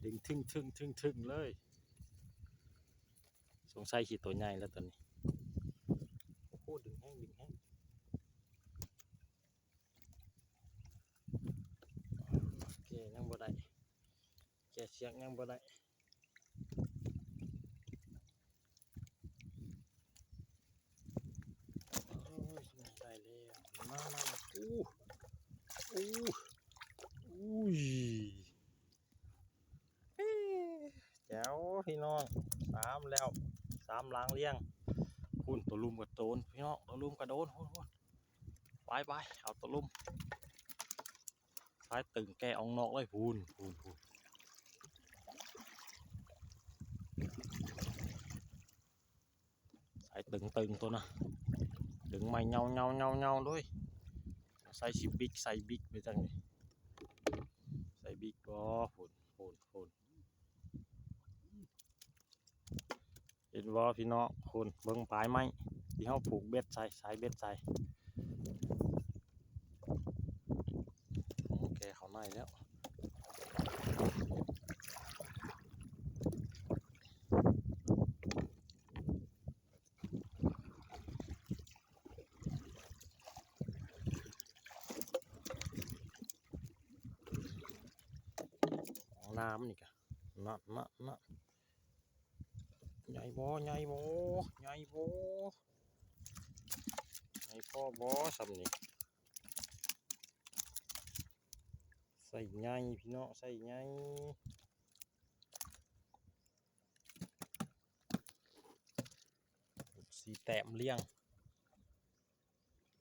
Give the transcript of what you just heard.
ດຶງເທິງໆໆໆເລີຍ. ສົງໄສຊິໂຕໃຫຍ່ແລ້ວຕອນນີ້. ໂອ້ໂຫ ດຶງແຮງ ດຶງແຮງ. ໂອເຄ ຍັງບໍ່ໄດ້ ແກ່ເຊືອກຍັງບໍ່ໄດ້. ໂອ້ຍ ໄດ້ແລ້ວ ມາ ມາ ມາ. ໂອ້ ໂອ້ ໂອ້ຍ ເອີ ແຈ໋ວພີ່ນ້ອງ ສາມແລ້ວ ສາມຫຼາງລຽງ. ພຸ້ນ ໂຕລຸ່ມກະໂດນພີ່ນ້ອງ ໂຕລຸ່ມກະໂດນ ພຸ້ນ ພຸ້ນ ໄປ ໄປ ເອົາໂຕລຸ່ມ. ສາຍຕຶງແກ່ອອກນອກເລີຍ ພຸ້ນ ພຸ້ນ ພຸ້ນ. ສາຍຕຶງໆ ໂຕນະ ດຶງໄມ້ເຫຍົາໆໆໆເລີຍ. ໃສ່ຊິບິກ ໃສ່ບິກໄປຈັ່ງນີ້ ໃສ່ບິກບໍ່? ພຸ້ນ ພຸ້ນ ພຸ້ນ. ເຫັນບໍ່ພີ່ນ້ອງ? ພຸ້ນ ເບິ່ງປາຍໄມ້ທີ່ເຮົາຜູກເບັດໃສ່ ສາຍເບັດໃສ່. ໂອເຄ ເຂົ້າໃນແລ້ວ. ນ້ຳນີ້ກະ ນັ້ນ ນັ້ນ ນັ້ນ. ໃຫຍ່ບໍ່? ໃຫຍ່ບໍ່? ໃຫຍ່ບໍ່? ໃຫຍ່ພໍບໍ່ຊ່ຳນີ້? ໄຊໃຫຍ່ພີ່ນ້ອງ ໄຊໃຫຍ່. ສີ່ແຕ້ມລຽງ